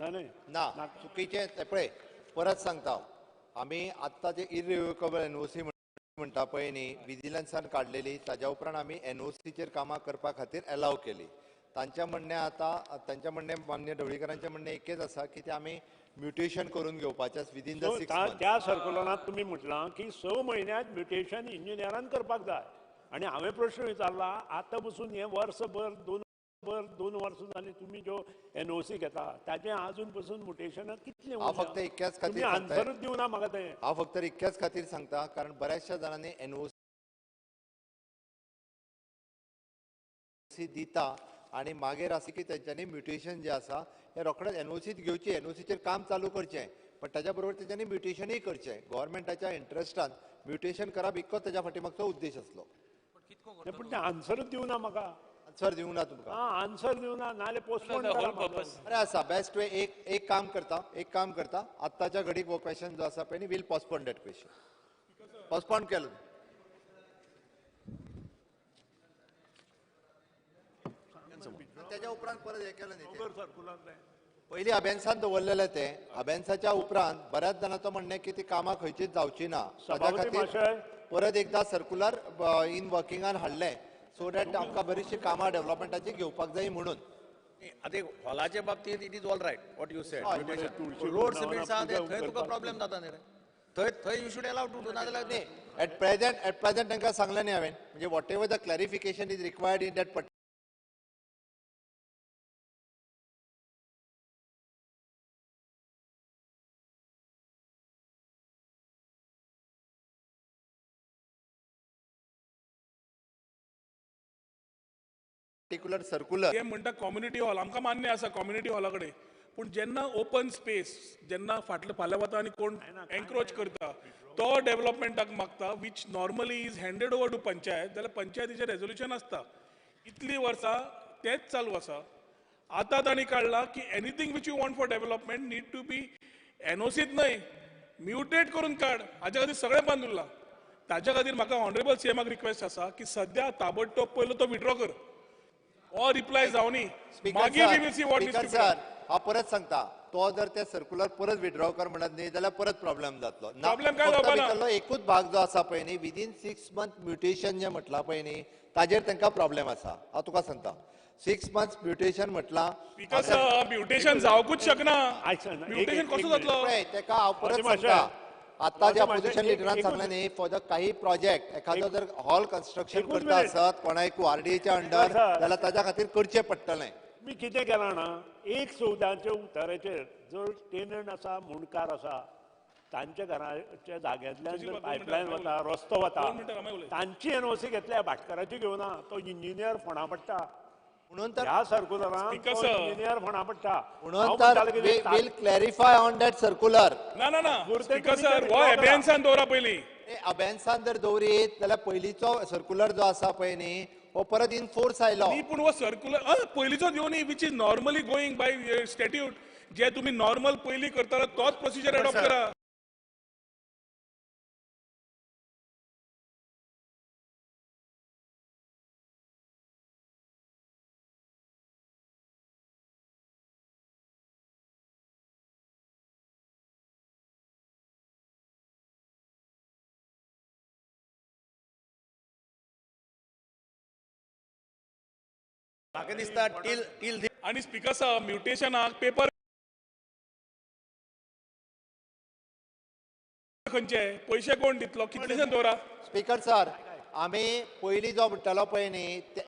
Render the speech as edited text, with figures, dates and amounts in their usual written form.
ना, चुकीचें. पळय, परत सांगता, आमी आत्तां जे इरिव्होकेबल एनओसी म्हणटा पळय न्ही, विजिलन्सान काडलेली, ताज्या उपरांत आमी एनओसीचेर कामां करपा खातीर एलाव केली. तांच्या म्हणणें आतां, तांच्या म्हणणें, मान्य ढवळीकरांचें म्हणणें एकच आसा की ते आमी म्युटेशन करून घेवपाचें विदीन the 6 months. त्या सर्कुलरांत तुमी म्हटलां की 6 म्हयन्यांत म्युटेशन इंजिनियरान करपाक जाय. आनी हांवें प्रश्न विचारला, आतां पसून हें वर्सभर 2 वर्सां जालीं तुमी ज्यो एनओसी घेता ताचें आजून पसून म्युटेशनाक कितलें? हांव फक्त इतक्याच खातीर आन्सरूच दिवना म्हाका तें. हांव फक्त इतक्याच खातीर सांगता, कारण बऱ्याचशा जाणांनी एनओसी दिता आनी मागीर आसा की तेंच्यांनी म्युटेशन जें आसा हें रोखडेंच एनओसीत घेवची, एनओसीचेर काम चालू करचें, पण ताच्या बरोबर तेंच्यांनी म्युटेशनूय करचें. गोवोरमेंटाच्या इंट्रस्टान म्युटेशन करप इतकोच तेच्या फाटी मागचो उद्देश आसलो. पूण तें आन्सरूच दिवना म्हाका. आन्सर दिवंक ना तुमकां? आं, आन्सर दिवना, नाजाल्यार पोस्टपोन करा. बरें आसा, बेस्ट वे. एक काम करता, एक काम करता, आत्ताच्या घडीक हो क्वेश्चन जो आसा पळय न्ही, we'll postpone that question. Postpone केलो. तेच्या उपरांत परत हें केलें न्ही. पयलीं अबेन्सान दवरलेलें तें, अबेन्साच्या उपरांत बऱ्याच जाणांचो म्हणणें की ती कामां खंयचीच जावची ना, ताच्या खातीर परत एकदां सर्कुलर इन वर्किंगान हाडलें, सो that आमकां बरीचशीं कामां डेव्हलपमेंटाची घेवपाक जाय म्हणून. आतां हॉलाच्या बाबतींत it is all right what you said. Road cement आहा थंय तुका प्रॉब्लेम जाता न्ही रे, थंय थंय you should allow to do, नाजाल्यार न्ही. एट प्रेझेंट तांकां सांगलें न्ही हांवें, म्हणजे whatever the clarification is required in that particular circular. हे म्हणटा कम्युनिटी हॉल, आमकां मान्य आसा कम्युनिटी हॉला कडेन, पूण जेन्ना ओपन स्पेस जेन्ना फाटले फाल्यां वता आनी कोण एन्क्रोच करता, तो डेव्हलपमेंटाक मागता, which normally is handed over to panchayat, जाल्यार पंचायतीचें रेजोल्युशन आसता. इतलीं वर्सां तेंच चालू आसा. आतां तांणी काडलां की anything which you want for development need to be एनओसीत न्हय, म्युटेट करून काड. हाज्या खातीर सगळें बंद उरलां. ताज्या खातीर म्हाका ऑनरेबल सीएमाक रिक्वेस्ट आसा की सद्या ताबडतोब पयलो तो विड्रॉ कर or रिप्लाय जावनी, मागीर we will see what speaker sir, हांव परत सांगता, तो जर ते सर्कुलर परत विड्रॉ कर म्हणत न्ही जाल्यार परत प्रॉब्लेम जातलो. प्रॉब्लेम काय जावपा ना. एकूच भाग जो आसा पळय न्ही, विदीन 6 मंथ म्युटेशन जें म्हटलां पळय न्ही, ताजेर तांकां प्रॉब्लेम आसा. हांव तुका सांगता, 6 मंथ्स म्युटेशन म्हटलां. स्पीकर सर, म्युटेशन जावकूच शकना. म्युटेशन कसो जातलो? पळय, तेका हांव परत सांगता, आतां जे अपोजिशन लिडरान सांगलें न्ही, फॉर the काही प्रोजेक्ट एखादो जर हॉल कन्स्ट्रक्शन करता आसत कोणायकू आरडीएच्या अंडर जाल्यार ताच्या खातीर करचें पडटलें. मी कितें केलां ना, 1/14 उताराचेर जर टेनंट आसा, मुंडकार आसा, तांच्या घराच्या जाग्यांतल्यान जर पायपलायन वता, रस्तो वता, तांची एनओसी घेतल्या, भाटकाराची घेवना. तो इंजिनियर फोंडा पडटा. म्हणून तर ह्या सर्कुलरान इंजिनियर फोंडा पडटा. म्हणून तर we'll clarify on that circular. ना ना ना, स्पीकर सर, हो अबेन्सान दवरा पयलीं. अबेन्सान जर दवरीत जाल्यार पयलींचो सर्कुलर जो आसा पळय न्ही, हो परत इन फोर्स आयलो. न्ही, पूण हो सर्कुलर पयलींचो दिवनी, which is normally going by statute, जे तुमी नॉर्मल पयलीं करताले तोच प्रोसिजर एडॉप्ट करा. म्हाका दिसता टील टील आणि स्पीकर सर, म्युटेशनाक पेपर खंयचे, पयशे कोण दितलो, कितलेशे दवरा. स्पीकर सर, आमी पयलीं जो म्हणटालो पळय न्ही, ते